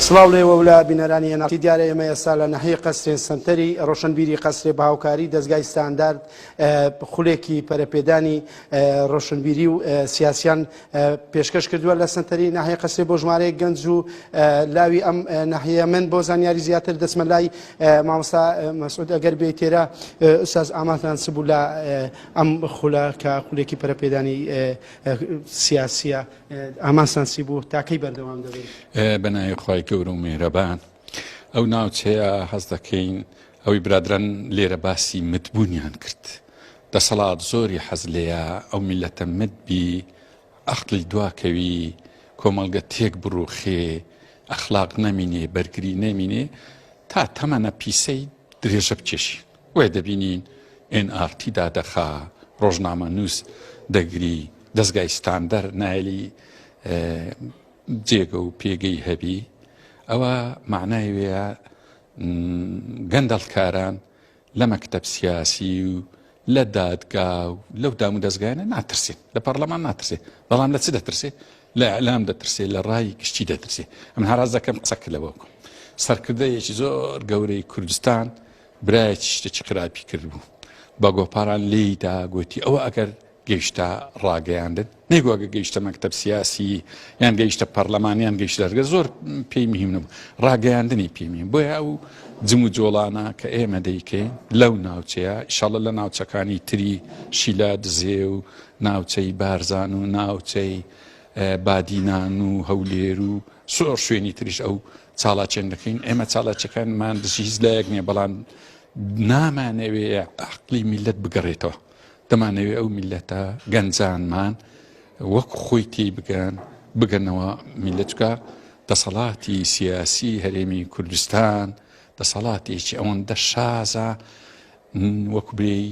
سڵاو لێوە و لە بینەرانی ئێن ئاڕ تی. دیارە ئێمە ئێستا لە ناحیەی قەسرێن سەنتەری ڕۆشنبیری قەسرێ بە هاوکاری دەزگای ستاندارد خولێکی پەرەپێدانی ڕۆشنبیری و سیاسیان پێشکەش کردووە لە سەنتەری ناحیەی قەسرێ بۆ ژمارەیەک گەنج و لاوی ئەم ناحیەیە. من بۆ زانیاری زیاتر دەچمە لای مامۆستا مەسعود ئەگەر بێی تێرە ئوستاز ئامانتان چ بوو لە ئەم خولە کە خولێکی پەرەپێدانی سیاسیە؟ ئامانجتان چی بوو؟ تا کەی بەردەوام دەبن؟ بە ناوی خوای گەورە و میهرەبان. ئەو ناوچەیە هەست دەکەین ئەوەی برادران لێرە باسی متبوونیان کرد دەسەڵات زۆری حەز لێیە ئەو میلەتە مت بی عەقڵی دواکەوی کۆمەڵگە تێک بڕوخێ ئەخلاق نەمینێ بەرگری نەمینێ تا تەمەنە پیسەی درێژە بکێشی وێ دەبینین ئێن ئاڕ تی دادەخا ڕۆژنامەنووس دەگری دەزگای ستاندەر نایەلی جێگە و پێگەی هەبی ئەوە معنای وەیە گەندەڵکاران لە مەکتەب سیاسی و لە دادگا و لەو دام و دەستگایانە ناترسێن لە پەرلەمان ناترسێ بەڵام لە چ دەترسێ لە ئەلام دەترسێ لە ڕای گشتی دەترسێ ئەمن هەراز دەکەم قسەکە لەوە بکەم سەرکردەیەکی زۆر گەورەی کوردستان برایەکی شتێکی خراپی کردبوو بە گۆپاران لێیدا گوتی ئەوە ئەگەر گەیشتە ڕاگەیاندن نەیگو ئەگە گەیشتە مەکتەب سیاسی یان گەیشتە پەرلەمان یان گەیشتە دەرگە زۆر پێی مهم نەبوو ڕاگەیاندنی پێی مهم بۆیە ئەو جم و جۆڵانە کە ئێمە دەیکەین لەو ناوچەیە ئیشەڵە لە ناوچەکانی تری شیلا دزێ و ناوچەی بارزان و ناوچەی بادینان و هەولێر و زۆر شوێنی تریش ئەو چاڵاچێن دەکەین ئێمە چاڵاچەکانمان دژی هیچ لایەک نییە بەڵام نامانەوێ عقلی میلەت بگەڕێتەوە دەمانەوێ ئەو میللەتە گەنجانمان وەک خۆی تێی بگەن بگەنەوە میللەت چکە دەسەڵاتی سیاسی هەرێمی کوردستان دەسەڵاتێکی ئەوەندە شازە وەکو برێی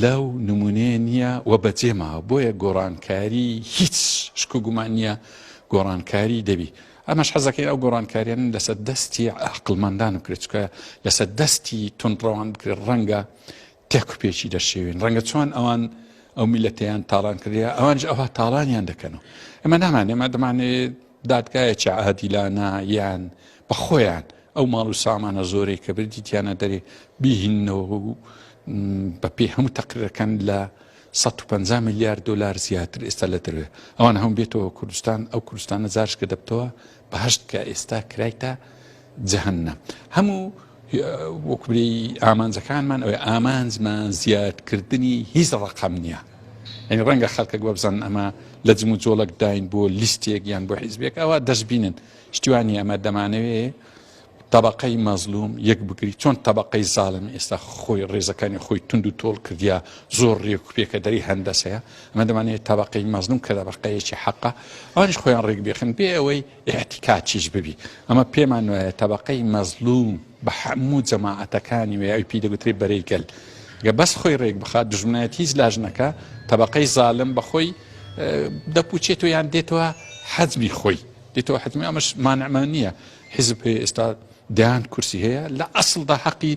لەو نمونەیە نییە و بەجێ ماوە بۆیە گۆڕانکاری هیچ شک و گومان نییە گۆڕانکاری دەبی ئەمەش حەزەکەین ئەو گۆڕانکاریان لەسەر دەستی عقلمەندان بکرێت چکە لەسەر دەستی تونڕەوان بکرێت ڕەنگە تێک و پێکی دەشێوین ڕەنگە چۆن ئەوان ئەو میلەتەیان تاڵان کردە ئەوانش ئەوها تاڵانیان دەکەنەوە ئەمە نامان ئێمە دەمانێت دادگایەکی عادیلانە یان بە خۆیان ئەو ماڵ و سامانە زۆرەی کە بردیتیانە دەرێ بیهینەوە و بەپێی هەموو تەقریرەکان لە 150 میلیارد دلار زیاتر ئێستا لە دەروێ ئەوان هەم بێتەوە کوردستان ئەو کوردستانە جارشکە دەبتەوە بەهشت کە ئێستا کرایتە جەهەنەم هەموو وەکوری ئامانجەکانمان ئەوەی ئامانجمان زیادکردنی هیچ ڕقم نییە یعنی ڕەنگە خەڵکێک وەبزان ئەمە لە جم و جۆڵک داین بۆ لیستێک یان بۆ حیزبێک ئەوە دەستبینن شتیوانی ئەمە دەمانەوێ تەبقەی مەزلوم یەک بگری چۆن تەبقەی زاڵم ئێستا خۆی ڕێزەکانی خۆی تونند و تۆڵ کردیا زۆر ڕێک و پێکە دەری هەندەسەیە ئەمە دەمانەوێت تەبقەی مەزلوم کە تەبقەیەکی حەقە ئەوانیش خۆیان ڕێک بێخن بێ ئەوەی ئیحتیکاکیش ببی ئەمە پێمان وایە تەبەقەی مەزلوم بە هەموو جەماعەتەکانی وێ ئەوی پێی دەگوترێ بەرەی گەل گە بەس خۆی ڕێک بخات دوژمنایەتی هیچ لاژ نەکا تەبەقەی زالم بە خۆی دەپوچێتەوە یان دێتەوە حەجمی خۆی دێتەوە حەجمی ئەمەش مانعمان نییە حیزب هەیە ئێستا دەیان کورسی هەیە لە ئەسڵدا حەقی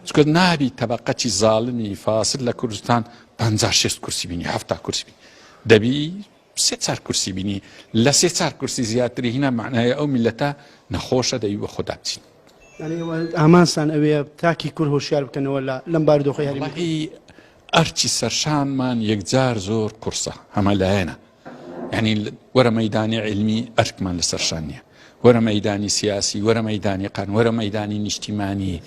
چونکە نابی تەبەقەکی زاڵمی فاسد لە کوردستان 50 شێست کورسی بینی هەفتا کورسی بینی دەبی سێ چار کورسی بینی لە سێ چار کورسی زیاتری هینا مەعنای ئەو میللەتە نەخۆشە دەبی بە خۆدا بچین. یانی ئێوە ئامانجتان ئەوەیە تاکی کورد هۆشیار بکەنەوە لە لەم بارودۆخەی هەرێمی وەڵاهی ئەرکی سەرشانمان یەکجار زۆر قورسە هەمە لایەنە یعنی وەرە مەیدانی عیلمی ئەرکمان لەسەر شان نییە وەرە مەیدانی سیاسی وەرە مەیدانی قان وەرە مەیدانی نیشتیمانی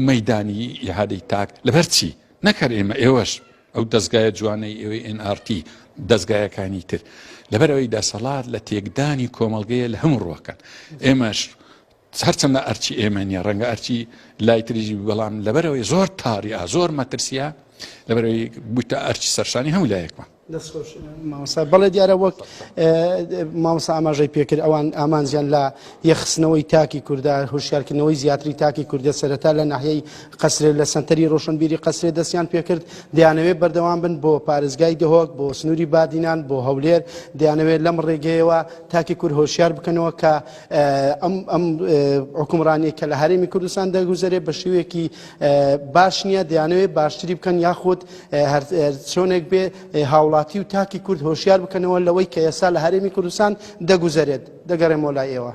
مەیدانی ئیعادەی تاک لەبەر چی نەک هەر ئێمە ئێوەش ئەو دەزگایە جوانەی ئێوەی ئێن ئاڕ تی، دەزگایەکانی تر. لەبەرئەوەی دەسەڵات لە تێکدانی کۆمەڵگەیە لە هەموو ڕووەکان. ئێمەش هەرچەندە ئەرکی ئێمە نییە، ڕەنگە ئەرکی لای تریش بی، بەڵام لەبەرئەوەی زۆر تاریە، زۆر مەترسیە، لەبەرئەوەی بوویتە ئەرکی سەرشانی هەموو لایەکمان. دەست خۆش مامۆستا. بەڵێ دیارە وەک مامۆستا ئاماژەی پێکرد ئەوان ئامانجیان لە یەکخستنەوەی تاکی کوردە، هۆشیارکردنەوەی زیاتری تاکی کوردە، سەرەتا لە ناحیەی قەسرێ لە سەنتەری ڕۆشنبیری قەسرێ دەستیان پێکرد، دەیانەوێت بەردەوام بن بۆ پارێزگای دهۆک، بۆ سنووری بادینان، بۆ هەولێر، دەیانەوێت لەم ڕێگەیەوە تاکی کورد هۆشیار بکەنەوە کە ئەم ئەم حوکمڕانیەی کە لە هەرێمی کوردستان دەگوزەرێت بە شێوەیەکی باش نییە، دەیانەوێت باشتری بکەن یاخود هەر چۆنێک بێ هاوڵاتی و تاکی کورد هۆشیار بکەنەوە لەوەی کە ئێستا لە هەرێمی کوردستان دەگوزەرێت. دەگەڕێمەوە لای ئێوە.